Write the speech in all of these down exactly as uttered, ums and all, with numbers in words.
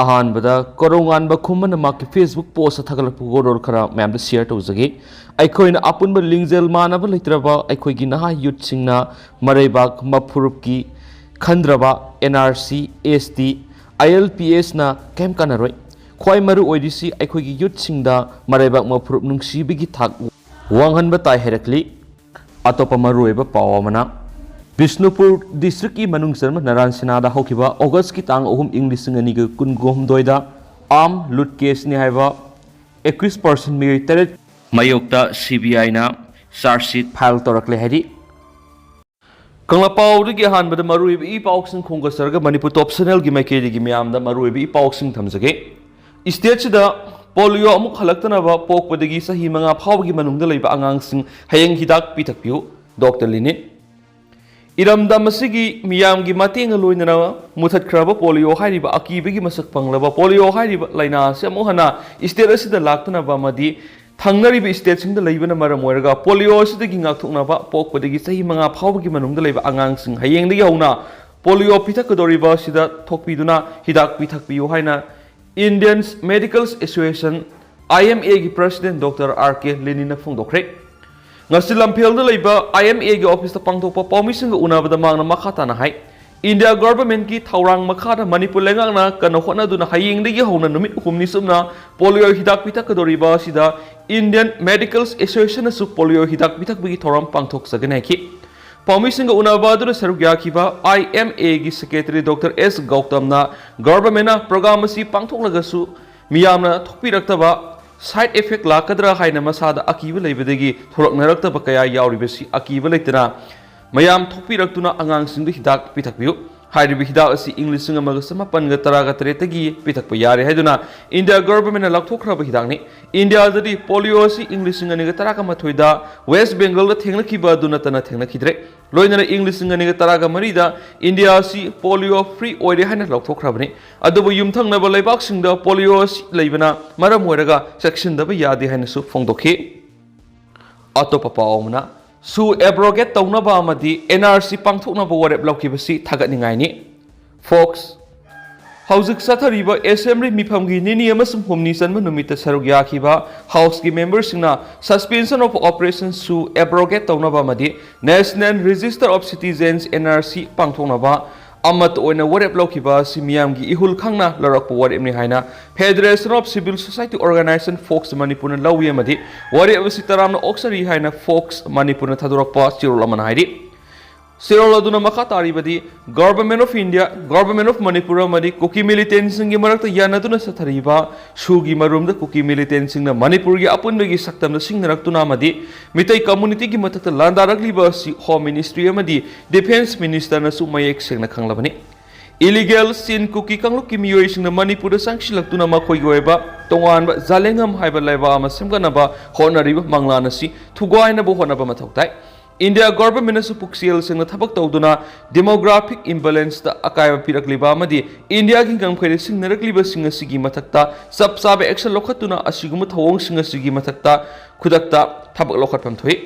ꯑꯍꯥꯟꯕꯗ ꯀꯣꯔꯧꯉꯥꯟꯕ ꯈꯨꯃꯟꯅ ꯃꯍꯥꯛꯀꯤ Facebook post ꯊꯥꯒꯠꯂꯛꯄ ꯋꯥꯔꯣꯜ ꯈꯔ ꯃꯌꯥꯝꯗ share ꯇꯧꯖꯒꯦ꯫ ꯑꯩꯈꯣꯏꯅ ꯑꯄꯨꯟꯕ ꯂꯤꯡꯖꯦꯜ ꯃꯥꯟꯅꯕ ꯂꯩꯇ꯭ꯔꯕ ꯑꯩꯈꯣꯏꯒꯤ ꯅꯍꯥ youthꯁꯤꯡꯅ ꯃꯔꯩꯕꯥꯛ ꯃꯐꯨꯔꯨꯞꯀꯤ ꯈꯟꯗ꯭ꯔꯕ NRC, ST, ILPSꯅ ꯀꯩꯝ ꯀꯥꯟꯅꯔꯣꯏ꯫ ꯈ꯭ꯋꯥꯏ ꯃꯔꯨ ꯑꯣꯏꯔꯤꯁꯤ ꯑꯩꯈꯣꯏꯒꯤ youthꯁꯤꯡꯗ ꯃꯔꯩꯕꯥꯛ ꯃꯐꯨꯔꯨꯞ ꯅꯨꯡꯁꯤꯕꯒꯤ ꯊꯥꯛ ꯋꯥꯡꯍꯟꯕ ꯇꯥꯏ ꯍꯥꯏꯔꯛꯂꯤ꯫ ꯑꯇꯣꯞꯄ ꯃꯔꯨꯑꯣꯏꯕ ꯄꯥꯎ ꯑꯃꯅ, ꯕꯤꯁꯅꯨꯄꯨꯔ districtꯀꯤ ꯃꯅꯨꯡ ꯆꯟꯕ ꯅꯔꯥꯟ ꯁꯤꯅꯥꯗ ꯍꯧꯈꯤꯕ Augustꯀꯤ ꯇꯥꯡ ꯑꯍꯨꯝ, ꯏꯪ ꯂꯤꯁꯤꯡ ꯑꯅꯤꯒ ꯀꯨꯟꯍꯨꯝꯗꯣꯏꯗ armed loot caseꯅꯤ ꯍꯥꯏꯕ accused person ꯃꯤꯑꯣꯏ ꯇꯔꯦꯠ ꯃꯥꯌꯣꯛꯇ CBIꯅ charge sheet file ꯇꯧꯔꯛꯂꯦ ꯍꯥꯏꯔꯤ꯫ ꯀꯪꯂꯥ ꯄꯥꯎꯗꯒꯤ ꯑꯍꯥꯟꯕꯗ ꯃꯔꯨꯑꯣꯏꯕ ꯏ ꯄꯥꯎꯁꯤꯡ ꯈꯣꯝꯒꯠꯆꯔꯒ ꯃꯅꯤꯄꯨꯔ Top Channelꯒꯤ ꯃꯥꯏꯀꯩꯗꯒꯤ ꯃꯤꯌꯥꯝꯗ ꯃꯔꯨꯑꯣꯏꯕ ꯏ ꯄꯥꯎꯁꯤꯡ ꯊꯝꯖꯒꯦ꯫ Stateꯁꯤꯗ polio ꯑꯃꯨꯛ ꯍꯜꯂꯛꯇꯅꯕ ꯄꯣꯛꯄꯗꯒꯤ ꯆꯍꯤ ꯃꯉꯥ ꯐꯥꯎꯕꯒꯤ ꯃꯅꯨꯡꯗ ꯂꯩꯕ ꯑꯉꯥꯡꯁꯤꯡ ꯍꯌꯦꯡ ꯍꯤꯗꯥꯛ ꯄꯤꯊꯛꯄꯤꯌꯨ, Doctor Lenit꯫ ꯏꯔꯝꯗꯝ ꯑꯁꯤꯒꯤ ꯃꯤꯌꯥꯝꯒꯤ ꯃꯇꯦꯡꯒ ꯂꯣꯏꯅꯅ ꯃꯨꯊꯠꯈ꯭ꯔꯕ polio ꯍꯥꯏꯔꯤꯕ ꯑꯀꯤꯕꯒꯤ ꯃꯁꯛ ꯐꯪꯂꯕ polio ꯍꯥꯏꯔꯤꯕ ꯂꯥꯏꯅꯥ ꯑꯁꯤ ꯑꯃꯨꯛ ꯍꯟꯅ state ꯑꯁꯤꯗ ꯂꯥꯛꯇꯅꯕ ꯑꯃꯗꯤ ꯊꯪꯅꯔꯤꯕ stateꯁꯤꯡꯗ ꯂꯩꯕꯅ ꯃꯔꯝ ꯑꯣꯏꯔꯒ polio ꯑꯁꯤꯗꯒꯤ ꯉꯥꯛꯊꯣꯛꯅꯕ ꯄꯣꯛꯄꯗꯒꯤ ꯆꯍꯤ ꯃꯉꯥ ꯐꯥꯎꯕꯒꯤ ꯃꯅꯨꯡꯗ ꯂꯩꯕ ꯑꯉꯥꯡꯁꯤꯡ ꯍꯌꯦꯡꯗꯒꯤ ꯍꯧꯅ polio ꯄꯤꯊꯛꯀꯗꯧꯔꯤꯕ ꯑꯁꯤꯗ ꯊꯣꯛꯄꯤꯗꯨꯅ ꯍꯤꯗꯥꯛ ꯄꯤꯊꯛꯄꯤꯌꯨ ꯍꯥꯏꯅ Indian Medical Association, IMAꯒꯤ President Doctor R K Lenitꯅ ꯐꯣꯡꯗꯣꯛꯈ꯭ꯔꯦ꯫ ꯉꯁꯤ ꯂꯝꯐꯦꯜꯗ ꯂꯩꯕ IMAꯒꯤ officeꯇ ꯄꯥꯡꯊꯣꯛꯄ ꯄꯥꯎꯃꯤꯁꯤꯡꯒ ꯎꯅꯕꯗ ꯃꯍꯥꯛꯅ ꯃꯈꯥ ꯇꯥꯅ ꯍꯥꯏ, India governmentꯀꯤ ꯊꯧꯔꯥꯡ ꯃꯈꯥꯗ ꯃꯅꯤꯄꯨꯔ ꯂꯩꯉꯥꯛꯅ ꯀꯟꯅ ꯍꯣꯠꯅꯗꯨꯅ ꯍꯌꯦꯡꯗꯒꯤ ꯍꯧꯅ ꯅꯨꯃꯤꯠ ꯍꯨꯝꯅꯤ ꯆꯨꯞꯅ polio ꯍꯤꯗꯥꯛ ꯄꯤꯊꯛꯀꯗꯧꯔꯤꯕ ꯑꯁꯤꯗ Indian Medical Associationꯅꯁꯨ polio ꯍꯤꯗꯥꯛ ꯄꯤꯊꯛꯄꯒꯤ ꯊꯧꯔꯝ ꯄꯥꯡꯊꯣꯛꯆꯒꯅꯤ ꯍꯥꯏꯈꯤ꯫ ꯄꯥꯎꯃꯤꯁꯤꯡꯒ ꯎꯅꯕ ꯑꯗꯨꯗ ꯁꯔꯨꯛ ꯌꯥꯈꯤꯕ IMAꯒꯤ Secretary Doctor S Gautamꯅ governmentꯅ program ꯑꯁꯤ ꯄꯥꯡꯊꯣꯛꯂꯒꯁꯨ ꯃꯤꯌꯥꯝꯅ ꯊꯣꯛꯄꯤꯔꯛꯇꯕ side effect ꯂꯥꯛꯀꯗ꯭ꯔꯥ ꯍꯥꯏꯅ ꯃꯁꯥꯗ ꯑꯀꯤꯕ ꯂꯩꯕꯗꯒꯤ ꯊꯣꯔꯛꯅꯔꯛꯇꯕ ꯀꯌꯥ ꯌꯥꯎꯔꯤꯕꯁꯤ ꯑꯀꯤꯕ ꯂꯩꯇꯅ ꯃꯌꯥꯝ ꯊꯣꯛꯄꯤꯔꯛꯇꯨꯅ ꯑꯉꯥꯡꯁꯤꯡꯗ ꯍꯤꯗꯥꯛ ꯄꯤꯊꯛꯄꯤꯌꯨ꯫ ꯍꯥꯏꯔꯤꯕ ꯍꯤꯗꯥꯛ ꯑꯁꯤ ꯏꯪ ꯂꯤꯁꯤꯡ ꯑꯃꯒ ꯆꯃꯥꯄꯟꯒ ꯇꯔꯥꯒ ꯇꯔꯦꯠꯇꯒꯤ ꯄꯤꯊꯛꯄ ꯌꯥꯔꯦ ꯍꯥꯏꯗꯨꯅ India governmentꯅ ꯂꯥꯎꯊꯣꯛꯈ꯭ꯔꯕ ꯍꯤꯗꯥꯛꯅꯤ꯫ Indiaꯗꯗꯤ polio ꯑꯁꯤ ꯏꯪ ꯂꯤꯁꯤꯡ ꯑꯅꯤꯒ ꯇꯔꯥꯒ ꯃꯥꯊꯣꯏꯗ West Bengalꯗ ꯊꯦꯡꯅꯈꯤꯕ ꯑꯗꯨ ꯅꯠꯇꯅ ꯊꯦꯡꯅꯈꯤꯗ꯭ꯔꯦ꯫ ꯂꯣꯏꯅꯅ ꯏꯪ ꯂꯤꯁꯤꯡ ꯑꯅꯤꯒ ꯇꯔꯥꯒ ꯃꯔꯤꯗ India ꯑꯁꯤ polio free ꯑꯣꯏꯔꯦ ꯍꯥꯏꯅ ꯂꯥꯎꯊꯣꯛꯈ꯭ꯔꯕꯅꯤ꯫ ꯑꯗꯨꯕꯨ ꯌꯨꯝꯊꯪꯅꯕ ꯂꯩꯕꯥꯛꯁꯤꯡꯗ polio ꯑꯁꯤ ꯂꯩꯕꯅ ꯃꯔꯝ ꯑꯣꯏꯔꯒ ꯆꯦꯛꯁꯤꯟꯗꯕ ꯌꯥꯗꯦ ꯍꯥꯏꯅꯁꯨ ꯐꯣꯡꯗꯣꯛꯈꯤ꯫ ꯑꯇꯣꯞꯄ ꯄꯥꯎ ꯑꯃꯅ, SoO abrogate ꯇꯧꯅꯕ ꯑꯃꯗꯤ NRC ꯄꯥꯡꯊꯣꯛꯅꯕ ꯋꯥꯔꯦꯞ ꯂꯧꯈꯤꯕꯁꯤ ꯊꯥꯒꯠꯅꯤꯡꯉꯥꯏꯅꯤ꯫ Fox꯫ ꯍꯧꯖꯤꯛ ꯆꯠꯊꯔꯤꯕ ꯑꯦꯁꯦꯝꯕ꯭ꯂꯤ ꯃꯤꯐꯝꯒꯤ ꯅꯤꯅꯤ ꯑꯃꯁꯨꯡ ꯍꯨꯝꯅꯤ ꯆꯟꯕ ꯅꯨꯃꯤꯠꯇ ꯁꯔꯨꯛ ꯌꯥꯈꯤꯕ ꯍꯥꯎꯁꯀꯤ ꯃꯦꯝꯕꯔꯁꯤꯡꯅ Suspension of Operations ꯁꯨ abrogate ꯇꯧꯅꯕ ꯑꯃꯗꯤ National Register of Citizens, N R C, ꯄꯥꯡꯊꯣꯛꯅꯕ ꯑꯃꯠꯇ ꯑꯣꯏꯅ ꯋꯥꯔꯦꯞ ꯂꯧꯈꯤꯕ ꯑꯁꯤ ꯃꯤꯌꯥꯝꯒꯤ ꯏꯍꯨꯜ ꯈꯪꯅ ꯂꯧꯔꯛꯄ ꯋꯥꯔꯦꯞꯅꯤ ꯍꯥꯏꯅ Federation of Civil Society Organisation, fox ꯃꯅꯤꯄꯨꯔꯅ ꯂꯧꯏ ꯑꯃꯗꯤ ꯋꯥꯔꯦꯞ ꯑꯁꯤ ꯇꯔꯥꯝꯅ ꯑꯣꯛꯆꯔꯤ ꯍꯥꯏꯅ ꯐꯣꯛꯁ ꯃꯅꯤꯄꯨꯔꯅ ꯊꯥꯗꯣꯔꯛꯄ ꯆꯦꯔꯣꯜ ꯑꯃꯅ ꯍꯥꯏꯔꯤ꯫ ꯆꯦꯔꯣꯜ ꯑꯗꯨꯅ ꯃꯈꯥ ꯇꯥꯔꯤꯕꯗꯤ, Government of India, Government of Manipur ꯑꯃꯗꯤ ꯀꯨꯀꯤ ꯃꯤꯂꯤꯇꯦꯟꯁꯤꯡꯒꯤ ꯃꯔꯛꯇ ꯌꯥꯅꯗꯨꯅ ꯆꯠꯊꯔꯤꯕ ꯁꯨꯒꯤ ꯃꯔꯨꯝꯗ ꯀꯨꯀꯤ ꯃꯤꯂꯤꯇꯦꯟꯁꯤꯡꯅ ꯃꯅꯤꯄꯨꯔꯒꯤ ꯑꯄꯨꯟꯕꯒꯤ ꯁꯛꯇꯝꯗ ꯁꯤꯡꯅꯔꯛꯇꯨꯅ ꯑꯃꯗꯤ ꯃꯤꯇꯩ ꯀꯝꯃꯨꯅꯤꯇꯤꯒꯤ ꯃꯊꯛꯇ ꯂꯥꯟꯗꯥꯔꯛꯂꯤꯕ ꯑꯁꯤ ꯍꯣꯝ ꯃꯤꯅꯤꯁꯇ꯭ꯔꯤ ꯑꯃꯗꯤ ꯗꯤꯐꯦꯟꯁ ꯃꯤꯅꯤꯁꯇꯔꯅꯁꯨ ꯃꯌꯦꯛ ꯁꯦꯡꯅ ꯈꯪꯂꯕꯅꯤ꯫ ꯏꯂꯤꯒꯦꯜ ꯆꯤꯟ ꯀꯨꯀꯤ ꯀꯥꯡꯂꯨꯞꯀꯤ ꯃꯤꯑꯣꯏꯁꯤꯡꯅ ꯃꯅꯤꯄꯨꯔꯗ ꯆꯪꯁꯤꯜꯂꯛꯇꯨꯅ ꯃꯈꯣꯏꯒꯤ ꯑꯣꯏꯕ ꯇꯣꯉꯥꯟꯕ ꯖꯥꯂꯦꯡꯉꯝ ꯍꯥꯏꯕ ꯂꯩꯕꯥꯛ ꯑꯃ ꯁꯦꯝꯒꯠꯅꯕ ꯍꯣꯠꯅꯔꯤꯕ ꯃꯪꯂꯥꯟ ꯑꯁꯤ ꯊꯨꯒꯥꯏꯅꯕ ꯍꯣꯠꯅꯕ ꯃꯊꯧ ꯇꯥꯏ꯫ ꯏꯟꯗꯤꯌꯥ ꯒꯣꯚꯔꯟꯃꯦꯟꯠꯅꯁꯨ ꯄꯨꯛꯆꯦꯜ ꯁꯦꯡꯅ ꯊꯕꯛ ꯇꯧꯗꯨꯅ ꯗꯦꯃꯣꯒ꯭ꯔꯥꯐꯤꯛ ꯏꯝꯕꯦꯂꯦꯟꯁꯇ ꯑꯀꯥꯏꯕ ꯄꯤꯔꯛꯂꯤꯕ ꯑꯃꯗꯤ ꯏꯟꯗꯤꯌꯥꯒꯤ ꯉꯝꯈꯩꯗ ꯁꯤꯡꯅꯔꯛꯂꯤꯕꯁꯤꯡ ꯑꯁꯤꯒꯤ ꯃꯊꯛꯇ ꯆꯞ ꯆꯥꯕ ꯑꯦꯛꯁꯟ ꯂꯧꯈꯠꯇꯨꯅ ꯑꯁꯤꯒꯨꯝꯕ ꯊꯧꯑꯣꯡꯁꯤꯡ ꯑꯁꯤꯒꯤ ꯃꯊꯛꯇ ꯈꯨꯗꯛꯇ ꯊꯕꯛ ꯂꯧꯈꯠꯐꯝ ꯊꯣꯛꯏ꯫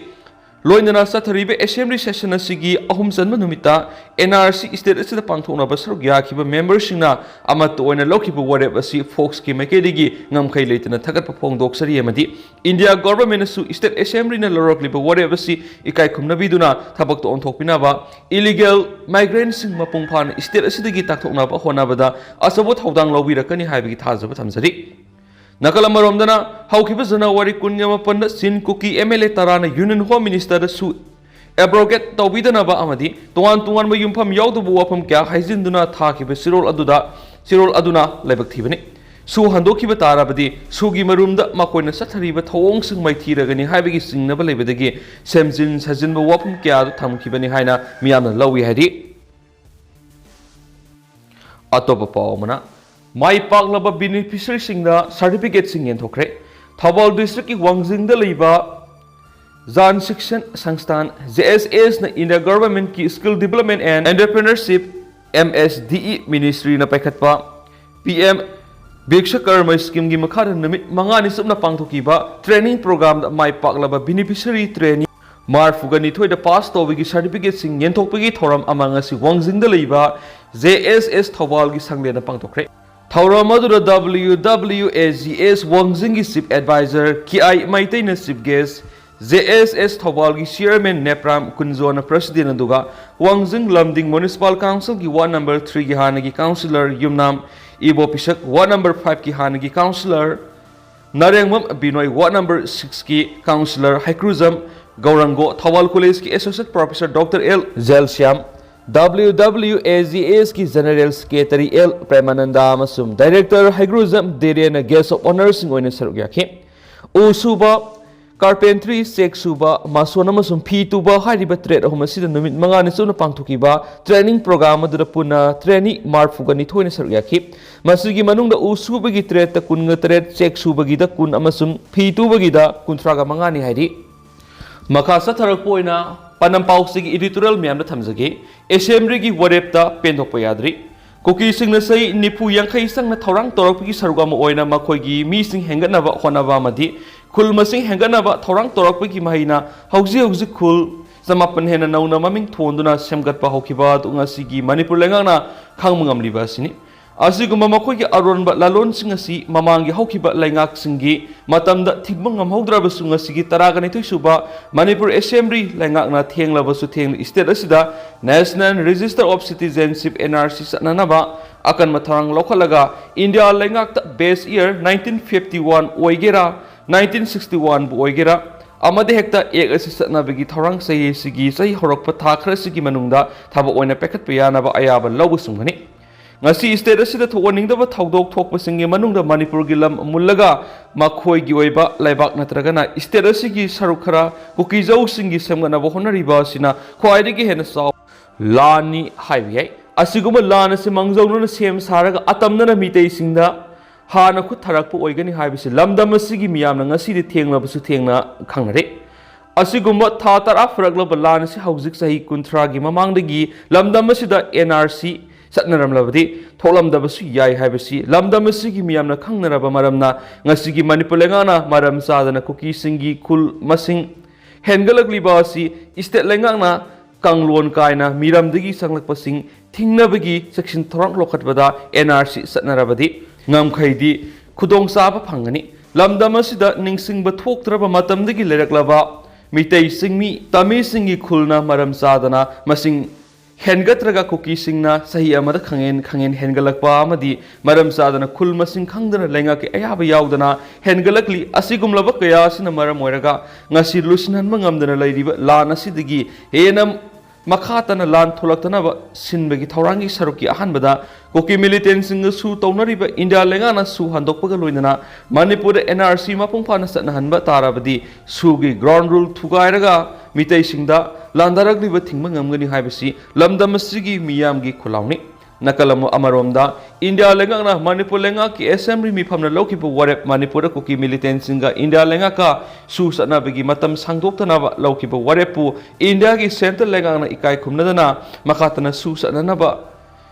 ꯂꯣꯏꯅꯅ ꯆꯠꯊꯔꯤꯕ ꯑꯦꯁꯦꯝꯕ꯭ꯂꯤ ꯁꯦꯁꯟ ꯑꯁꯤꯒꯤ ꯑꯍꯨꯝ ꯆꯟꯕ ꯅꯨꯃꯤꯠꯇ N R C ꯁ꯭ꯇꯦꯠ ꯑꯁꯤꯗ ꯄꯥꯡꯊꯣꯛꯅꯕ ꯁꯔꯨꯛ ꯌꯥꯈꯤꯕ ꯃꯦꯝꯕꯔꯁꯤꯡꯅ ꯑꯃꯠꯇ ꯑꯣꯏꯅ ꯂꯧꯈꯤꯕ ꯋꯥꯔꯦꯞ ꯑꯁꯤ ꯐꯣꯛꯁꯀꯤ ꯃꯥꯏꯀꯩꯗꯒꯤ ꯉꯝꯈꯩ ꯂꯩꯇꯅ ꯊꯥꯒꯠꯄ ꯐꯣꯡꯗꯣꯛꯆꯔꯤ ꯑꯃꯗꯤ ꯏꯟꯗꯤꯌꯥ ꯒꯣꯚꯔꯟꯃꯦꯟꯠꯅꯁꯨ ꯁ꯭ꯇꯦꯠ ꯑꯦꯁꯦꯝꯕ꯭ꯂꯤꯅ ꯂꯧꯔꯛꯂꯤꯕ ꯋꯥꯔꯦꯞ ꯑꯁꯤ ꯏꯀꯥꯏ ꯈꯨꯝꯅꯕꯤꯗꯨꯅ ꯊꯕꯛꯇ ꯑꯣꯟꯊꯣꯛꯄꯤꯅꯕ, ꯏꯂꯤꯒꯦꯜ ꯃꯥꯏꯒ꯭ꯔꯦꯟꯠꯁꯤꯡ ꯃꯄꯨꯡ ꯐꯥꯅ ꯁ꯭ꯇꯦꯠ ꯑꯁꯤꯗꯒꯤ ꯇꯥꯛꯊꯣꯛꯅꯕ ꯍꯣꯠꯅꯕꯗ ꯑꯆꯧꯕ ꯊꯧꯗꯥꯡ ꯂꯧꯕꯤꯔꯛꯀꯅꯤ ꯍꯥꯏꯕꯒꯤ ꯊꯥꯖꯕ ꯊꯝꯖꯔꯤ꯫ ꯅꯥꯀꯜ ꯑꯃꯔꯣꯝꯗꯅ, ꯍꯧꯈꯤꯕ ꯖꯅꯋꯥꯔꯤ ꯀꯨꯟꯒ ꯃꯥꯄꯟꯗ ꯆꯤꯟ ꯀꯨꯀꯤ M L A ꯇꯔꯥꯅ Union Home Minister ꯗꯁꯨ abrogate ꯇꯧꯕꯤꯗꯅꯕ ꯑꯃꯗꯤ ꯇꯣꯉꯥꯟ ꯇꯣꯉꯥꯟꯕ ꯌꯨꯝꯐꯝ ꯌꯥꯎꯗꯕ ꯋꯥꯐꯝ ꯀꯌꯥ ꯍꯥꯏꯖꯤꯟꯗꯨꯅ ꯊꯥꯈꯤꯕ ꯆꯦꯔꯣꯜ ꯑꯗꯨꯗ, ꯆꯦꯔꯣꯜ ꯑꯗꯨꯅ ꯂꯥꯏꯕꯛ ꯊꯤꯕꯅꯤ꯫ ꯁꯨ ꯍꯟꯗꯣꯛꯈꯤꯕ ꯇꯥꯔꯕꯗꯤ ꯁꯨꯒꯤ ꯃꯔꯨꯝꯗ ꯃꯈꯣꯏꯅ ꯆꯠꯊꯔꯤꯕ ꯊꯧꯑꯣꯡꯁꯤꯡ ꯃꯥꯏꯊꯤꯔꯒꯅꯤ ꯍꯥꯏꯕꯒꯤ ꯆꯤꯡꯅꯕ ꯂꯩꯕꯗꯒꯤ ꯁꯦꯝꯖꯤꯟ ꯁꯥꯖꯤꯟꯕ ꯋꯥꯐꯝ ꯀꯌꯥ ꯑꯗꯨ ꯊꯝꯈꯤꯕꯅꯤ ꯍꯥꯏꯅ ꯃꯤꯌꯥꯝꯅ ꯂꯧꯏ ꯍꯥꯏꯔꯤ꯫ ꯑꯇꯣꯞꯄ ꯄꯥꯎ ꯑꯃꯅ, ꯃꯥꯏ ꯄꯥꯛꯂꯕ ꯕꯦꯅꯤꯐꯤꯁꯔꯤꯁꯤꯡꯗ ꯁꯥꯔꯇꯤꯐꯤꯀꯦꯠꯁꯤꯡ ꯌꯦꯟꯊꯣꯛꯈ꯭ꯔꯦ꯫ ꯊꯧꯕꯥꯜ ꯗꯤꯁꯇ꯭ꯔꯤꯛꯀꯤ ꯋꯥꯡꯖꯤꯡꯗ ꯂꯩꯕ Jan Shikshan Sansthan, J S S ꯅ ꯏꯟꯗꯤꯌꯥ ꯒꯚꯔꯟꯃꯦꯟꯠꯀꯤ Skill Development and Entrepreneurship, M S D E, ꯃꯤꯅꯤꯁꯇ꯭ꯔꯤꯅ ꯄꯥꯏꯈꯠꯄ P M ꯕꯤꯁ꯭ꯋꯀꯔꯃ ꯁ꯭ꯀꯤꯝꯒꯤ ꯃꯈꯥꯗ ꯅꯨꯃꯤꯠ ꯃꯉꯥꯅꯤ ꯆꯨꯞꯅ ꯄꯥꯡꯊꯣꯛꯈꯤꯕ ꯇ꯭ꯔꯦꯅꯤꯡ ꯄ꯭ꯔꯣꯒ꯭ꯔꯥꯝꯗ ꯃꯥꯏ ꯄꯥꯛꯂꯕ ꯕꯦꯅꯤꯐꯤꯁꯔꯤ ꯇ꯭ꯔꯦꯅꯤ ꯃꯔꯐꯨꯒ ꯅꯤꯊꯣꯏꯗ ꯄꯥꯁ ꯇꯧꯕꯒꯤ ꯁꯥꯔꯇꯤꯐꯤꯀꯦꯠꯁꯤꯡ ꯌꯦꯟꯊꯣꯛꯄꯒꯤ ꯊꯧꯔꯝ ꯑꯃ ꯉꯁꯤ ꯋꯥꯡꯖꯤꯡꯗ ꯂꯩꯕ ꯖꯦ ꯑꯦꯁ ꯑꯦꯁ ꯊꯧꯕꯥꯜꯒꯤ ꯁꯪꯂꯦꯟꯗ ꯄꯥꯡꯊꯣꯛꯈ꯭ꯔꯦ꯫ ꯊꯧꯔꯝ ꯑꯗꯨꯗ W W A G S ꯋꯥꯡꯖꯤꯡꯒꯤ Chief Advisor ꯀꯦ ꯑꯥꯏ ꯃꯩꯇꯩꯅ Chief Guest, J S S ꯊꯧꯕꯥꯜꯒꯤ Chairman ꯅꯦꯄ꯭ꯔꯥꯝ ꯀꯨꯟꯖꯣꯅ President, ꯑꯗꯨꯒ ꯋꯥꯡꯖꯤꯡ ꯂꯝꯗꯤꯡ Municipal Councilꯒꯤ Ward number threeꯒꯤ ꯍꯥꯟꯅꯒꯤ Councillor ꯌꯨꯝꯅꯥꯝ ꯏꯕꯣ ꯄꯤꯁꯛ, Ward number fiveꯀꯤ ꯍꯥꯟꯅꯒꯤ Councillor Narengbam Binoy, Ward number sixꯀꯤ Councillor ꯍꯩꯀ꯭ꯔꯨꯖꯝ ꯒꯧꯔꯪꯒꯣ, ꯊꯧꯕꯥꯜ Collegeꯀꯤ Associate Professor Doctor L Jelshyam, W W A G Sꯀꯤ General Secretary ꯑꯦꯜ ꯄ꯭ꯔꯦꯃꯥꯅꯟꯗ ꯑꯃꯁꯨꯡ Director ꯍꯩꯒ꯭ꯔꯨꯖꯝ ꯗꯦꯔꯦꯟꯅ Guest of Honourꯁꯤꯡ ꯑꯣꯏꯅ ꯁꯔꯨꯛ ꯌꯥꯈꯤ꯫ ꯎ ꯁꯨꯕ, Carpentry, ꯆꯦꯛ ꯁꯨꯕ, ꯃꯥꯁꯣꯟ ꯑꯃꯁꯨꯡ ꯐꯤ ꯇꯨꯕ ꯍꯥꯏꯔꯤꯕ trade ꯑꯍꯨꯝ ꯑꯁꯤꯗ ꯅꯨꯃꯤꯠ ꯃꯉꯥꯅꯤ ꯆꯨꯞꯅ ꯄꯥꯡꯊꯣꯛꯈꯤꯕ training program ꯑꯗꯨꯗ ꯄꯨꯟꯅ trainee ꯃꯔꯤꯐꯨꯒ ꯅꯤꯊꯣꯏꯅ ꯁꯔꯨꯛ ꯌꯥꯈꯤ꯫ ꯃꯁꯤꯒꯤ ꯃꯅꯨꯡꯗ ꯎ ꯁꯨꯕꯒꯤ tradeꯇ ꯀꯨꯟꯒ ꯇꯔꯦꯠ, ꯆꯦꯛ ꯁꯨꯕꯒꯤꯗ ꯀꯨꯟ ꯑꯃꯁꯨꯡ ꯐꯤ ꯇꯨꯕꯒꯤꯗ ꯀꯨꯟꯊ꯭ꯔꯥꯒ ꯃꯉꯥꯅꯤ ꯍꯥꯏꯔꯤ꯫ ꯃꯈꯥ ꯆꯠꯊꯔꯛꯄ ꯑꯣꯏꯅ ꯄꯥꯟꯗꯝ ꯄꯥꯎꯆꯦꯒꯤ editorial ꯃꯌꯥꯝꯗ ꯊꯝꯖꯒꯦ꯫ Assemblyꯒꯤ ꯋꯥꯔꯦꯞꯇ ꯄꯦꯟꯊꯣꯛꯄ ꯌꯥꯗ꯭ꯔꯤ꯫ ꯀꯨꯀꯤꯁꯤꯡꯅ ꯆꯍꯤ ꯅꯤꯐꯨ ꯌꯥꯡꯈꯩ ꯆꯪꯅ ꯊꯧꯔꯥꯡ ꯇꯧꯔꯛꯄꯒꯤ ꯁꯔꯨꯛ ꯑꯃ ꯑꯣꯏꯅ ꯃꯈꯣꯏꯒꯤ ꯃꯤꯁꯤꯡ ꯍꯦꯟꯒꯠꯅꯕ ꯍꯣꯠꯅꯕ ꯑꯃꯗꯤ ꯈꯨꯜ ꯃꯁꯤꯡ ꯍꯦꯟꯒꯠꯅꯕ ꯊꯧꯔꯥꯡ ꯇꯧꯔꯛꯄꯒꯤ ꯃꯍꯩꯅ ꯍꯧꯖꯤꯛ ꯍꯧꯖꯤꯛ ꯈꯨꯜ ꯆꯃꯥꯄꯟ ꯍꯦꯟꯅ ꯅꯧꯅ ꯃꯃꯤꯡ ꯊꯣꯟꯗꯨꯅ ꯁꯦꯝꯒꯠꯄ ꯍꯧꯈꯤꯕ ꯑꯗꯨ ꯉꯁꯤꯒꯤ ꯃꯅꯤꯄꯨꯔ ꯂꯩꯉꯥꯛꯅ ꯈꯪꯕ ꯉꯝꯂꯤꯕ ꯑꯁꯤꯅꯤ꯫ ꯑꯁꯤꯒꯨꯝꯕ ꯃꯈꯣꯏꯒꯤ ꯑꯔꯣꯟꯕ ꯂꯥꯂꯣꯟꯁꯤꯡ ꯑꯁꯤ ꯃꯃꯥꯡꯒꯤ ꯍꯧꯈꯤꯕ ꯂꯩꯉꯥꯛꯁꯤꯡꯒꯤ ꯃꯇꯝꯗ ꯊꯤꯡꯕ ꯉꯝꯍꯧꯗ꯭ꯔꯕꯁꯨ, ꯉꯁꯤꯒꯤ ꯇꯔꯥꯒ ꯅꯤꯊꯣꯏ ꯁꯨꯕ ꯃꯅꯤꯄꯨꯔ Assembly ꯂꯩꯉꯥꯛꯅ ꯊꯦꯡꯂꯕꯁꯨ ꯊꯦꯡꯅ state ꯑꯁꯤꯗ National Register of Citizenship, N R C, ꯆꯠꯅꯅꯕ ꯑꯀꯟꯕ ꯊꯧꯔꯥꯡ ꯂꯧꯈꯠꯂꯒ, India ꯂꯩꯉꯥꯛꯇ base year nineteen fifty one ꯑꯣꯏꯒꯦꯔꯥ, nineteen sixty one ꯕꯨ ꯑꯣꯏꯒꯦꯔꯥ, ꯑꯃꯗ ꯍꯦꯛꯇ Act ꯑꯁꯤ ꯆꯠꯅꯕꯒꯤ ꯊꯧꯔꯥꯡ ꯆꯍꯤ ꯑꯁꯤꯒꯤ ꯆꯍꯤ ꯍꯧꯔꯛꯄ ꯊꯥ ꯈꯔꯁꯤꯒꯤ ꯃꯅꯨꯡꯗ ꯊꯕꯛ ꯑꯣꯏꯅ ꯄꯥꯏꯈꯠꯄ ꯌꯥꯅꯕ ꯑꯌꯥꯕ ꯂꯧꯕ ꯁꯨꯝꯒꯅꯤ꯫ ꯉꯁꯤ state ꯑꯁꯤꯗ ꯊꯣꯛꯍꯟꯅꯤꯡꯗꯕ ꯊꯧꯗꯣꯛ ꯊꯣꯛꯄꯁꯤꯡꯒꯤ ꯃꯅꯨꯡꯗ ꯃꯅꯤꯄꯨꯔꯒꯤ ꯂꯝ ꯃꯨꯜꯂꯒ ꯃꯈꯣꯏꯒꯤ ꯑꯣꯏꯕ ꯂꯩꯕꯥꯛ ꯅꯠꯇ꯭ꯔꯒꯅ state ꯑꯁꯤꯒꯤ ꯁꯔꯨꯛ ꯈꯔ ꯀꯨꯀꯤꯖꯧꯁꯤꯡꯒꯤ ꯁꯦꯝꯒꯠꯅꯕ ꯍꯣꯠꯅꯔꯤꯕ ꯑꯁꯤꯅ ꯈ꯭ꯋꯥꯏꯗꯒꯤ ꯍꯦꯟꯅ ꯆꯥꯎ ꯂꯥꯟꯅꯤ ꯍꯥꯏꯕ ꯌꯥꯏ꯫ ꯑꯁꯤꯒꯨꯝꯕ ꯂꯥꯟ ꯑꯁꯤ ꯃꯥꯡꯖꯧꯅꯅ ꯁꯦꯝ ꯁꯥꯔꯒ ꯑꯇꯝꯅꯅ ꯃꯤꯇꯩꯁꯤꯡꯗ ꯍꯥꯟꯅ ꯈꯨꯠ ꯊꯥꯔꯛꯄ ꯑꯣꯏꯒꯅꯤ ꯍꯥꯏꯕꯁꯤ ꯂꯝꯗꯝ ꯑꯁꯤꯒꯤ ꯃꯤꯌꯥꯝꯅ ꯉꯁꯤꯗꯤ ꯊꯦꯡꯂꯕꯁꯨ ꯊꯦꯡꯅ ꯈꯪꯅꯔꯦ꯫ ꯑꯁꯤꯒꯨꯝꯕ ꯊꯥ ꯇꯔꯥ ꯐꯥꯔꯛꯂꯕ ꯂꯥꯟ ꯑꯁꯤ ꯍꯧꯖꯤꯛ ꯆꯍꯤ ꯀꯨꯟꯊ꯭ꯔꯥꯒꯤ ꯃꯃꯥꯡꯗꯒꯤ ꯂꯝꯗꯝ ꯑꯁꯤꯗ N R C ꯆꯠꯅꯔꯝꯂꯕꯗꯤ ꯊꯣꯛꯂꯝꯗꯕꯁꯨ ꯌꯥꯏ ꯍꯥꯏꯕꯁꯤ ꯂꯝꯗꯝ ꯑꯁꯤꯒꯤ ꯃꯤꯌꯥꯝꯅ ꯈꯪꯅꯔꯕ ꯃꯔꯝꯅ, ꯉꯁꯤꯒꯤ ꯃꯅꯤꯄꯨꯔ ꯂꯩꯉꯥꯛꯅ ꯃꯔꯝ ꯆꯥꯗꯅ ꯀꯨꯀꯤꯁꯤꯡꯒꯤ ꯈꯨꯜ ꯃꯁꯤꯡ ꯍꯦꯟꯒꯠꯂꯛꯂꯤꯕ ꯑꯁꯤ state ꯂꯩꯉꯥꯛꯅ ꯀꯥꯡꯂꯣꯟ ꯀꯥꯏꯅ ꯃꯤꯔꯝꯗꯒꯤ ꯆꯪꯂꯛꯄꯁꯤꯡ ꯊꯤꯡꯅꯕꯒꯤ ꯆꯦꯛꯁꯤꯟ ꯊꯧꯔꯥꯡ ꯂꯧꯈꯠꯄꯗ ꯑꯦꯟ ꯑꯥꯔ ꯁꯤ ꯆꯠꯅꯔꯕꯗꯤ ꯉꯝꯈꯩꯗꯤ ꯈꯨꯗꯣꯡꯆꯥꯕ ꯐꯪꯒꯅꯤ꯫ ꯂꯝꯗꯝ ꯑꯁꯤꯗ ꯅꯤꯡꯁꯤꯡꯕ ꯊꯣꯛꯇ꯭ꯔꯕ ꯃꯇꯝꯗꯒꯤ ꯂꯩꯔꯛꯂꯕ ꯃꯤꯇꯩ ꯆꯤꯡꯃꯤ ꯇꯥꯃꯤꯁꯤꯡꯒꯤ ꯈꯨꯜꯅ ꯃꯔꯝ ꯆꯥꯗꯅ ꯃꯁꯤꯡ ꯍꯦꯟꯒꯠꯇ꯭ꯔꯒ ꯀꯨꯀꯤꯁꯤꯡꯅ ꯆꯍꯤ ꯑꯃꯗ ꯈꯪꯍꯦꯟ ꯈꯪꯍꯦꯟ ꯍꯦꯟꯒꯠꯂꯛꯄ ꯑꯃꯗꯤ ꯃꯔꯝ ꯆꯥꯗꯅ ꯈꯨꯜ ꯃꯁꯤꯡ ꯈꯪꯗꯅ ꯂꯩꯉꯥꯛꯀꯤ ꯑꯌꯥꯕ ꯌꯥꯎꯗꯅ ꯍꯦꯟꯒꯠꯂꯛꯂꯤ꯫ ꯑꯁꯤꯒꯨꯝꯂꯕ ꯀꯌꯥ ꯑꯁꯤꯅ ꯃꯔꯝ ꯑꯣꯏꯔꯒ ꯉꯁꯤ ꯂꯣꯏꯁꯤꯟꯍꯟꯕ ꯉꯝꯗꯅ ꯂꯩꯔꯤꯕ ꯂꯥꯟ ꯑꯁꯤꯗꯒꯤ ꯍꯦꯟꯅ ꯃꯈꯥ ꯇꯥꯅ ꯂꯥꯟ ꯊꯣꯛꯂꯛꯇꯅꯕ ꯁꯤꯟꯕꯒꯤ ꯊꯧꯔꯥꯡꯒꯤ ꯁꯔꯨꯛꯀꯤ ꯑꯍꯥꯟꯕꯗ ꯀꯨꯀꯤ ꯃꯤꯂꯤꯇꯦꯟꯁꯤꯡꯒ ꯁꯨ ꯇꯧꯅꯔꯤꯕ ꯏꯟꯗꯤꯌꯥ ꯂꯩꯉꯥꯛꯅ ꯁꯨ ꯍꯟꯗꯣꯛꯄꯒ ꯂꯣꯏꯅꯅ ꯃꯅꯤꯄꯨꯔꯗ ꯑꯦꯟ ꯑꯥꯔ ꯁꯤ ꯃꯄꯨꯡ ꯐꯥꯅ ꯆꯠꯅꯍꯟꯕ ꯇꯥꯔꯕꯗꯤ ꯁꯨꯒꯤ ꯒ꯭ꯔꯥꯎꯟ ꯔꯨꯜ ꯊꯨꯒꯥꯏꯔꯒ ꯃꯤꯇꯩꯁꯤꯡꯗ ꯂꯥꯟꯗꯥꯔꯛꯂꯤꯕ ꯊꯤꯡꯕ ꯉꯝꯒꯅꯤ ꯍꯥꯏꯕꯁꯤ ꯂꯝꯗꯝ ꯑꯁꯤꯒꯤ ꯃꯤꯌꯥꯝꯒꯤ ꯈꯨꯜꯂꯥꯎꯅꯤ꯫ ꯅꯥꯀꯜ ꯑꯃ-, ꯑꯃꯔꯣꯝꯗ ꯏꯟꯗꯤꯌꯥ ꯂꯩꯉꯥꯛꯅ ꯃꯅꯤꯄꯨꯔ ꯂꯩꯉꯥꯛꯀꯤ ꯑꯦꯁꯦꯝꯕ꯭ꯂꯤ ꯃꯤꯐꯝꯅ ꯂꯧꯈꯤꯕ ꯋꯥꯔꯦꯞ, ꯃꯅꯤꯄꯨꯔꯗ ꯀꯨꯀꯤ ꯃꯤꯂꯤꯇꯦꯟꯁꯤꯡꯒ ꯏꯟꯗꯤꯌꯥ ꯂꯩꯉꯥꯛꯀ ꯁꯨ ꯆꯠꯅꯕꯒꯤ ꯃꯇꯝ ꯁꯥꯡꯗꯣꯛꯇꯅꯕ ꯂꯧꯈꯤꯕ ꯋꯥꯔꯦꯞꯄꯨ ꯏꯟꯗꯤꯌꯥꯒꯤ ꯁꯦꯟꯇ꯭ꯔꯦꯜ ꯂꯩꯉꯥꯛꯅ ꯏꯀꯥꯏ ꯈꯨꯝꯅꯗꯅ ꯃꯈꯥ ꯇꯥꯅ ꯁꯨ ꯆꯠꯅꯅꯕ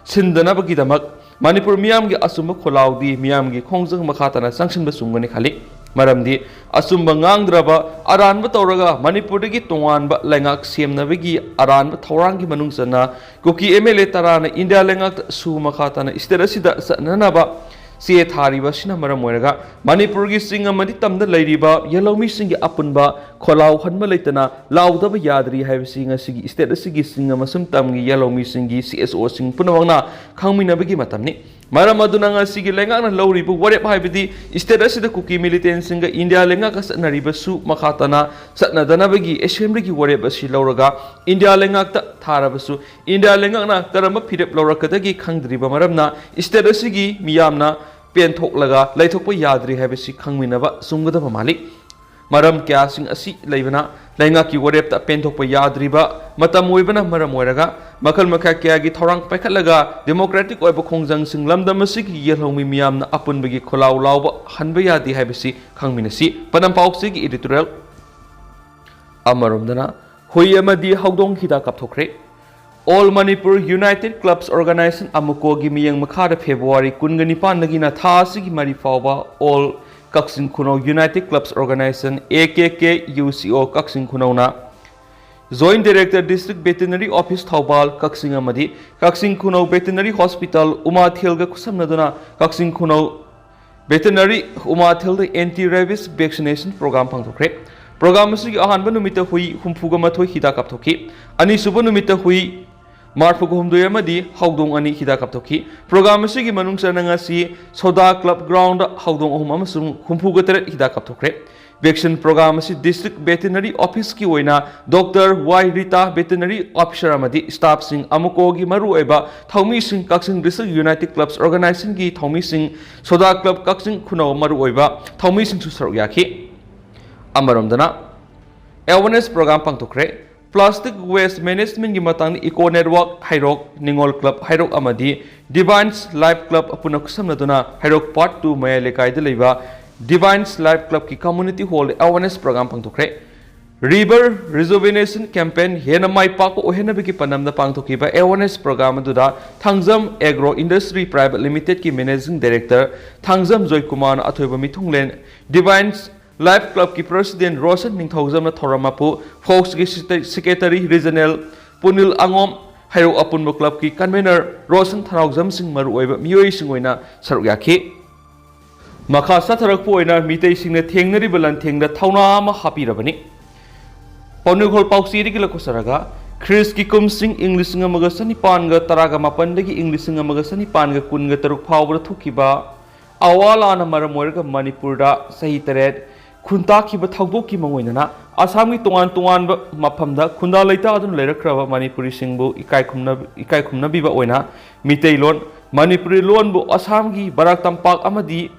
ꯁꯤꯟꯗꯅꯕꯒꯤꯗꯃꯛ ꯃꯅꯤꯄꯨꯔ ꯃꯤꯌꯥꯝꯒꯤ ꯑꯆꯨꯝꯕ ꯈꯣꯜꯂꯥꯎꯗꯤ ꯃꯤꯌꯥꯝꯒꯤ ꯈꯣꯡꯖꯪ ꯃꯈꯥ ꯇꯥꯅ ꯆꯪꯁꯤꯟꯕ ꯆꯨꯝꯒꯅꯤ ꯈꯜꯂꯤ꯫ ꯃꯔꯝꯗꯤ ꯑꯆꯨꯝꯕ ꯉꯥꯡꯗ꯭ꯔꯕ, ꯑꯔꯥꯟꯕ ꯇꯧꯔꯒ ꯃꯅꯤꯄꯨꯔꯗꯒꯤ ꯇꯣꯉꯥꯟꯕ ꯂꯩꯉꯥꯛ ꯁꯦꯝꯅꯕꯒꯤ ꯑꯔꯥꯟꯕ ꯊꯧꯔꯥꯡꯒꯤ ꯃꯅꯨꯡ ꯆꯟꯅ ꯀꯨꯀꯤ ꯑꯦꯝ ꯑꯦꯜ ꯑꯦ ꯇꯔꯥꯅ ꯏꯟꯗꯤꯌꯥ ꯂꯩꯉꯥꯛꯇ ꯁꯨ ꯃꯈꯥ ꯇꯥꯅ ꯁ꯭ꯇꯦꯠ ꯑꯁꯤꯗ ꯆꯠꯅꯅꯕ ꯆꯦ ꯊꯥꯔꯤꯕ ꯑꯁꯤꯅ ꯃꯔꯝ ꯑꯣꯏꯔꯒ ꯃꯅꯤꯄꯨꯔꯒꯤ ꯆꯤꯡ ꯑꯃꯗꯤ ꯇꯝꯗ ꯂꯩꯔꯤꯕ ꯌꯦꯜꯍꯧꯃꯤꯁꯤꯡꯒꯤ ꯑꯄꯨꯟꯕ ꯈꯣꯜꯂꯥꯎ ꯍꯟꯕ ꯂꯩꯇꯅ ꯂꯥꯎꯗꯕ ꯌꯥꯗ꯭ꯔꯤ ꯍꯥꯏꯕꯁꯤ ꯉꯁꯤꯒꯤ ꯁ꯭ꯇꯦꯠ ꯑꯁꯤꯒꯤ ꯆꯤꯡ ꯑꯃꯁꯨꯡ ꯇꯝꯒꯤ ꯌꯦꯜꯍꯧꯃꯤꯁꯤꯡꯒꯤ ꯁꯤ ꯑꯦꯁ ꯑꯣꯁꯤꯡ ꯄꯨꯝꯅꯃꯛꯅ ꯈꯪꯃꯤꯟꯅꯕꯒꯤ ꯃꯇꯝꯅꯤ꯫ ꯃꯔꯝ ꯑꯗꯨꯅ ꯉꯁꯤꯒꯤ ꯂꯩꯉꯥꯛꯅ ꯂꯧꯔꯤꯕ ꯋꯥꯔꯦꯞ ꯍꯥꯏꯕꯗꯤ ꯁ꯭ꯇꯦꯠ ꯑꯁꯤꯗ ꯀꯨꯀꯤ ꯃꯤꯂꯤꯇꯦꯟꯁꯤꯡꯒ ꯏꯟꯗꯤꯌꯥ ꯂꯩꯉꯥꯛꯀ ꯆꯠꯅꯔꯤꯕꯁꯨ ꯃꯈꯥ ꯇꯥꯅ ꯆꯠꯅꯗꯅꯕꯒꯤ ꯑꯦꯁꯦꯝꯕ꯭ꯂꯤꯒꯤ ꯋꯥꯔꯦꯞ ꯑꯁꯤ ꯂꯧꯔꯒ ꯏꯟꯗꯤꯌꯥ ꯂꯩꯉꯥꯛꯇ ꯊꯥꯔꯕꯁꯨ ꯏꯟꯗꯤꯌꯥ ꯂꯩꯉꯥꯛꯅ ꯀꯔꯝꯕ ꯐꯤꯔꯦꯞ ꯂꯧꯔꯛꯀꯗꯒꯦ ꯈꯪꯗ꯭ꯔꯤꯕ ꯃꯔꯝꯅ ꯁ꯭ꯇꯦꯠ ꯑꯁꯤꯒꯤ ꯃꯤꯌꯥꯝꯅ ꯄꯦꯟꯊꯣꯛꯂꯒ ꯂꯩꯊꯣꯛꯄ ꯌꯥꯗ꯭ꯔꯤ ꯍꯥꯏꯕꯁꯤ ꯈꯪꯃꯤꯟꯅꯕ ꯆꯨꯝꯒꯗꯕ ꯃꯥꯜꯂꯤ꯫ ꯃꯔꯝ ꯀꯌꯥꯁꯤꯡ ꯑꯁꯤ ꯂꯩꯕꯅ ꯂꯩꯉꯥꯛꯀꯤ ꯋꯥꯔꯦꯞꯇ ꯄꯦꯟꯊꯣꯛꯄ ꯌꯥꯗ꯭ꯔꯤꯕ ꯃꯇꯝ ꯑꯣꯏꯕꯅ ꯃꯔꯝ ꯑꯣꯏꯔꯒ ꯃꯈꯜ ꯃꯈꯥ ꯀꯌꯥꯒꯤ ꯊꯧꯔꯥꯡ ꯄꯥꯏꯈꯠꯂꯒ ꯗꯦꯃꯣꯀ꯭ꯔꯦꯇꯤꯛ ꯑꯣꯏꯕ ꯈꯣꯡꯖꯪꯁꯤꯡ ꯂꯝꯗꯝ ꯑꯁꯤꯒꯤ ꯌꯦꯜꯍꯧꯃꯤ ꯃꯤꯌꯥꯝꯅ ꯑꯄꯨꯟꯕꯒꯤ ꯈꯣꯜꯂꯥꯎ ꯂꯥꯎꯕ ꯍꯟꯕ ꯌꯥꯗꯦ ꯍꯥꯏꯕꯁꯤ ꯈꯪꯃꯤꯟꯅꯁꯤ꯫ ꯄꯅꯝ ꯄꯥꯎꯆꯦꯒꯤ editorial꯫ ꯑꯃꯔꯣꯝꯗꯅ ꯍꯨꯏ ꯑꯃꯗꯤ ꯍꯧꯗꯣꯡ ꯍꯤꯗꯥꯛ ꯀꯥꯞꯊꯣꯛꯈ꯭ꯔꯦ꯫ All Manipur United Clubs Organization, ꯑꯃꯨꯀꯣꯒꯤ ꯃꯤꯠꯌꯦꯡ ꯃꯈꯥꯗ ꯐꯦꯕ꯭ꯔꯨꯋꯥꯔꯤ ꯀꯨꯟꯒ ꯅꯤꯄꯥꯟꯗꯒꯤꯅ ꯊꯥ ꯑꯁꯤꯒꯤ ꯃꯔꯤ ꯐꯥꯎꯕ All Kakching ꯈꯨꯅꯧ United Clubs Organization, A K K U C O Kakching ꯈꯨꯅꯧꯅ Joint Director District Veterinary Office Thoubal, ꯀꯛꯆꯤꯡ ꯑꯃꯗꯤ ꯀꯛꯆꯤꯡ ꯈꯨꯅꯧ Veterinary Hospital ꯎꯃꯥꯊꯦꯜꯒ ꯈꯨꯠꯁꯝꯅꯗꯨꯅ ꯀꯛꯆꯤꯡ ꯈꯨꯅꯧ Veterinary ꯎꯃꯥꯊꯦꯜꯗ Anti Rabies Vaccination Program ꯄꯥꯡꯊꯣꯛꯈ꯭ꯔꯦ꯫ Program ꯑꯁꯤꯒꯤ ꯑꯍꯥꯟꯕ ꯅꯨꯃꯤꯠꯇ ꯍꯨꯏ ꯍꯨꯝꯐꯨꯒ ꯃꯥꯊꯣꯏ ꯍꯤꯗꯥꯛ ꯀꯥꯞꯊꯣꯛꯈꯤ꯫ ꯑꯅꯤꯁꯨꯕ ꯅꯨꯃꯤꯠꯇ ꯍꯨꯏ ꯃꯔꯐꯨꯒ ꯍꯨꯝꯗꯣꯏ ꯑꯃꯗꯤ ꯍꯧꯗꯣꯡ ꯑꯅꯤ ꯍꯤꯗꯥꯛ ꯀꯥꯞꯊꯣꯛꯈꯤ꯫ Program ꯑꯁꯤꯒꯤ ꯃꯅꯨꯡ ꯆꯟꯅ ꯉꯁꯤ ꯁꯣꯗꯥ Club Ground ꯍꯧꯗꯣꯡ ꯑꯍꯨꯝ ꯑꯃꯁꯨꯡ ꯍꯨꯝꯐꯨꯒ ꯇꯔꯦꯠ ꯍꯤꯗꯥꯛ ꯀꯥꯞꯊꯣꯛꯈ꯭ꯔꯦ꯫ Vaccine program ꯑꯁꯤ District Veterinary Office ꯀꯤ ꯑꯣꯏꯅ Doctor ꯋꯥꯏ ꯔꯤꯇꯥ, Veterinary Officer ꯑꯃꯗꯤ staff ꯁꯤꯡ, ꯑꯃꯨꯀꯣꯒꯤ ꯃꯔꯨꯑꯣꯏꯕ ꯊꯧꯃꯤꯁꯤꯡ, ꯀꯛꯆꯤꯡ District United Clubs Organization ꯒꯤ ꯊꯧꯃꯤꯁꯤꯡ, ꯁꯣꯗꯥ Club ꯀꯛꯆꯤꯡ ꯈꯨꯅꯧ ꯃꯔꯨꯑꯣꯏꯕ ꯊꯧꯃꯤꯁꯤꯡꯁꯨ ꯁꯔꯨꯛ ꯌꯥꯈꯤ꯫ ꯑꯃꯔꯣꯝꯗꯅ awareness program ꯄꯥꯡꯊꯣꯛꯈ꯭ꯔꯦ꯫ Plastic waste management ꯀꯤ ꯃꯇꯥꯡꯗ Eco Network ꯍꯩꯔꯣꯛ, ꯅꯤꯉꯣꯜ Club ꯍꯩꯔꯣꯛ ꯑꯃꯗꯤ Divine Life Club ꯄꯨꯟꯅ ꯈꯨꯠꯁꯝꯅꯗꯨꯅ ꯍꯩꯔꯣꯛ Part two ꯃꯌꯥꯏ ꯂꯩꯀꯥꯏꯗ ꯂꯩꯕ Divine Life Club ꯀꯤ community hall ꯗ awareness program ꯄꯥꯡꯊꯣꯛꯈ꯭ꯔꯦ꯫ River Rejuvenation Campaign ꯍꯦꯟꯅ ꯃꯥꯏ ꯄꯥꯛꯄ ꯑꯣꯏꯍꯟꯅꯕꯒꯤ ꯄꯥꯟꯗꯝꯗ ꯄꯥꯡꯊꯣꯛꯈꯤꯕ awareness program ꯑꯗꯨꯗ Thangjam Agro Industry Private Limited ꯀꯤ Managing Director ꯊꯥꯡꯖꯝ ꯖꯣꯏꯀꯨꯃꯥꯔꯅ ꯑꯊꯣꯏꯕ ꯃꯤꯊꯨꯡꯂꯦꯟ, Divine Life Club ꯀꯤ President ꯔꯣꯁꯟ ꯅꯤꯡꯊꯧꯖꯝꯅ ꯊꯧꯔꯝ ꯃꯄꯨ, Fox ꯀꯤ Secretary Regional ꯄꯨꯅꯤꯜ ꯑꯉꯣꯝ, ꯍꯩꯔꯣꯛ ꯑꯄꯨꯟꯕ Club ꯀꯤ Convener ꯔꯣꯁꯟ ꯊꯅꯥꯎꯖꯝꯁꯤꯡ ꯃꯔꯨꯑꯣꯏꯕ ꯃꯤꯑꯣꯏꯁꯤꯡ ꯑꯣꯏꯅ ꯁꯔꯨꯛ ꯌꯥꯈꯤ꯫ ꯃꯈꯥ ꯆꯠꯊꯔꯛꯄ ꯑꯣꯏꯅ ꯃꯤꯇꯩꯁꯤꯡꯅ ꯊꯦꯡꯅꯔꯤꯕ ꯂꯥꯟꯊꯦꯡꯗ ꯊꯧꯅꯥ ꯑꯃ ꯍꯥꯞꯄꯤꯔꯕꯅꯤ꯫ ꯄꯥꯎꯅꯤꯡꯈꯣꯜ ꯄꯥꯎꯆꯦꯗꯒꯤ ꯂꯧꯈꯠꯆꯔꯒ, ꯈ꯭ꯔꯤꯁꯀꯤ ꯀꯨꯝꯁꯤꯡ ꯏꯪ ꯂꯤꯁꯤꯡ ꯑꯃꯒ ꯆꯅꯤꯄꯥꯟꯒ ꯇꯔꯥꯒ ꯃꯥꯄꯟꯗꯒꯤ ꯏꯪ ꯂꯤꯁꯤꯡ ꯑꯃꯒ ꯆꯅꯤꯄꯥꯟꯒ ꯀꯨꯟꯒ ꯇꯔꯨꯛ ꯐꯥꯎꯕꯗ ꯊꯣꯛꯈꯤꯕ ꯑꯋꯥ ꯂꯥꯟꯅ ꯃꯔꯝ ꯑꯣꯏꯔꯒ ꯃꯅꯤꯄꯨꯔꯗ ꯆꯍꯤ ꯇꯔꯦꯠ ꯈꯨꯟꯇꯥꯛꯈꯤꯕ ꯊꯧꯗꯣꯛꯀꯤ ꯃꯥꯡꯑꯣꯏꯅꯅ ꯑꯁꯥꯝꯒꯤ ꯇꯣꯉꯥꯟ ꯇꯣꯉꯥꯟꯕ ꯃꯐꯝꯗ ꯈꯨꯟꯗꯥ ꯂꯩꯇꯥꯗꯨꯅ ꯂꯩꯔꯛꯈ꯭ꯔꯕ ꯃꯅꯤꯄꯨꯔꯤꯁꯤꯡꯕꯨ ꯏꯀꯥꯏ ꯈꯨꯝꯅ-, ꯏꯀꯥꯏ ꯈꯨꯝꯅꯕꯤꯕ ꯑꯣꯏꯅ ꯃꯤꯇꯩꯂꯣꯟ, ꯃꯅꯤꯄꯨꯔꯤ ꯂꯣꯟꯕꯨ ꯑꯁꯥꯝꯒꯤ ꯕꯔꯥꯛ ꯇꯝꯄꯥꯛ ꯑꯃꯗꯤ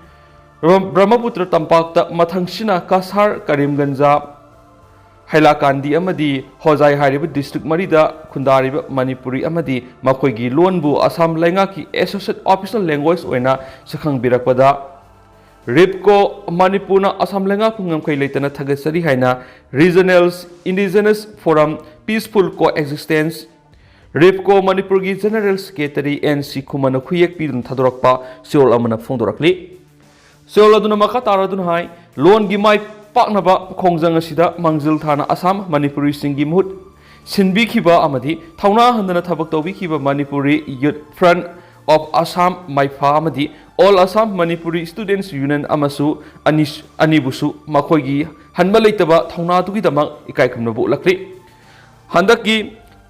ꯕ꯭ꯔ-, ꯕ꯭ꯔꯍꯃꯄꯨꯇ꯭ꯔ ꯇꯝꯄꯥꯛꯇ, ꯃꯊꯪꯁꯤꯅ ꯀꯁꯥꯔ, ꯀꯔꯤꯝꯒꯟꯖ, ꯍꯩꯂꯥꯀꯥꯟꯗꯤ ꯑꯃꯗꯤ ꯍꯣꯖꯥꯏ ꯍꯥꯏꯔꯤꯕ district ꯃꯔꯤꯗ ꯈꯨꯟꯗꯥꯔꯤꯕ ꯃꯅꯤꯄꯨꯔꯤ ꯑꯃꯗꯤ ꯃꯈꯣꯏꯒꯤ ꯂꯣꯟꯕꯨ ꯑꯁꯥꯝ ꯂꯩꯉꯥꯛꯀꯤ associate official language ꯑꯣꯏꯅ ꯁꯛꯈꯪꯕꯤꯔꯛꯄꯗ, ꯔꯤꯞꯀꯣ ꯃꯅꯤꯄꯨꯔꯅ ꯑꯁꯥꯝ ꯂꯩꯉꯥꯛꯄꯨ ꯉꯝꯈꯩ ꯂꯩꯇꯅ ꯊꯥꯒꯠꯆꯔꯤ ꯍꯥꯏꯅ Regional Indigenous Forum Peaceful Coexistence, Repco ꯃꯅꯤꯄꯨꯔꯒꯤ General Secretary ꯑꯦꯟ ꯁꯤ ꯈꯨꯃꯟꯅ ꯈꯨꯌꯦꯛ ꯄꯤꯗꯨꯅ ꯊꯥꯗꯣꯔꯛꯄ ꯆꯦꯔꯣꯜ ꯑꯃꯅ ꯐꯣꯡꯗꯣꯔꯛꯂꯤ꯫ ꯆꯦꯔꯣꯜ ꯑꯗꯨꯅ ꯃꯈꯥ ꯇꯥꯔꯗꯨꯅ ꯍꯥꯏ, ꯂꯣꯟꯒꯤ ꯃꯥꯏ ꯄꯥꯛꯅꯕ ꯈꯣꯡꯖꯪ ꯑꯁꯤꯗ ꯃꯥꯡꯖꯤꯜ ꯊꯥꯅ ꯑꯁꯥꯝ ꯃꯅꯤꯄꯨꯔꯤꯁꯤꯡꯒꯤ ꯃꯍꯨꯠ ꯁꯤꯟꯕꯤꯈꯤꯕ ꯑꯃꯗꯤ ꯊꯧꯅꯥ ꯍꯟꯗꯅ ꯊꯕꯛ ꯇꯧꯕꯤꯈꯤꯕ Manipuri Youth Front of Assam, ꯃꯥꯏꯐꯥ, ꯑꯃꯗꯤ All Assam Manipuri Students Union ꯑꯃꯁꯨ ꯑꯅꯤ, ꯑꯅꯤꯕꯨꯁꯨ ꯃꯈꯣꯏꯒꯤ ꯍꯟꯕ ꯂꯩꯇꯕ ꯊꯧꯅꯥꯗꯨꯒꯤꯗꯃꯛ ꯏꯀꯥꯏ ꯈꯨꯝꯅꯕ ꯎꯠꯂꯛꯂꯤ꯫ ꯍꯟꯗꯛꯀꯤ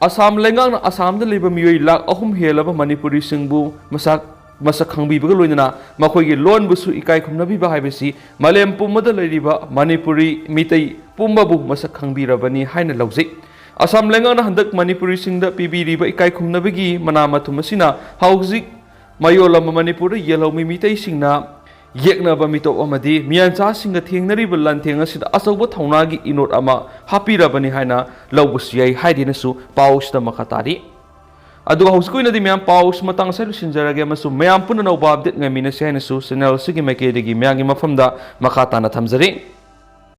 ꯑꯁꯥꯝ ꯂꯩꯉꯥꯛꯅ ꯑꯁꯥꯝꯗ ꯂꯩꯕ ꯃꯤꯑꯣꯏ ꯂꯥꯈ ꯑꯍꯨꯝ ꯍꯦꯜꯂꯕ ꯃꯅꯤꯄꯨꯔꯤꯁꯤꯡꯕꯨ ꯃꯁꯛ, ꯃꯁꯛ ꯈꯪꯕꯤꯕꯒ ꯂꯣꯏꯅꯅ ꯃꯈꯣꯏꯒꯤ ꯂꯣꯟꯕꯨꯁꯨ ꯏꯀꯥꯏ ꯈꯨꯝꯅꯕꯤꯕ ꯍꯥꯏꯕꯁꯤ ꯃꯥꯂꯦꯝ ꯄꯨꯝꯕꯗ ꯂꯩꯔꯤꯕ ꯃꯅꯤꯄꯨꯔꯤ ꯃꯤꯇꯩ ꯄꯨꯝꯕꯕꯨ ꯃꯁꯛ ꯈꯪꯕꯤꯔꯕꯅꯤ ꯍꯥꯏꯅ ꯂꯧꯖꯩ꯫ ꯑꯁꯥꯝ ꯂꯩꯉꯥꯛꯅ ꯍꯟꯗꯛ ꯃꯅꯤꯄꯨꯔꯤꯁꯤꯡꯗ ꯄꯤꯕꯤꯔꯤꯕ ꯏꯀꯥꯏ ꯈꯨꯝꯅꯕꯒꯤ ꯃꯅꯥ ꯃꯊꯨꯝ ꯑꯁꯤꯅ ꯍꯧꯖꯤꯛ ꯃꯌꯣꯜ ꯑꯃ ꯃꯅꯤꯄꯨꯔꯗ ꯌꯦꯜꯍꯧꯃꯤ ꯃꯤꯇꯩꯁꯤꯡꯅ ꯌꯦꯛꯅꯕ ꯃꯤꯇꯣꯞ ꯑꯃꯗꯤ ꯃꯤꯌꯥꯟꯆꯥꯁꯤꯡꯒ ꯊꯦꯡꯅꯔꯤꯕ ꯂꯥꯟꯊꯦꯡ ꯑꯁꯤꯗ ꯑꯆꯧꯕ ꯊꯧꯅꯥꯒꯤ ꯏꯅꯣꯠ ꯑꯃ ꯍꯥꯞꯄꯤꯔꯕꯅꯤ ꯍꯥꯏꯅ ꯂꯧꯕꯁꯨ ꯌꯥꯏ ꯍꯥꯏꯗꯨꯅꯁꯨ ꯄꯥꯎ ꯑꯁꯤꯗ ꯃꯈꯥ ꯇꯥꯔꯤ꯫ ꯑꯗꯨꯒ ꯍꯧꯖꯤꯛꯀꯤ ꯑꯣꯏꯅꯗꯤ ꯃꯌꯥꯝ ꯄꯥꯎ ꯑꯁꯤ ꯃꯇꯥꯡ ꯑꯁꯤꯗ ꯂꯣꯏꯁꯤꯟꯖꯔꯒꯦ ꯑꯃꯁꯨꯡ ꯃꯌꯥꯝ ꯄꯨꯟꯅ ꯑꯅꯧꯕ ꯑꯞꯗꯦꯠ ꯉꯥꯏꯃꯤꯟꯅꯁꯤ ꯍꯥꯏꯅꯁꯨ ꯆꯦꯅꯦꯜ ꯑꯁꯤꯒꯤ ꯃꯥꯏꯀꯩꯗꯒꯤ ꯃꯌꯥꯝꯒꯤ ꯃꯐꯝꯗ ꯃꯈꯥ ꯇꯥꯅ ꯊꯝꯖꯔꯤ꯫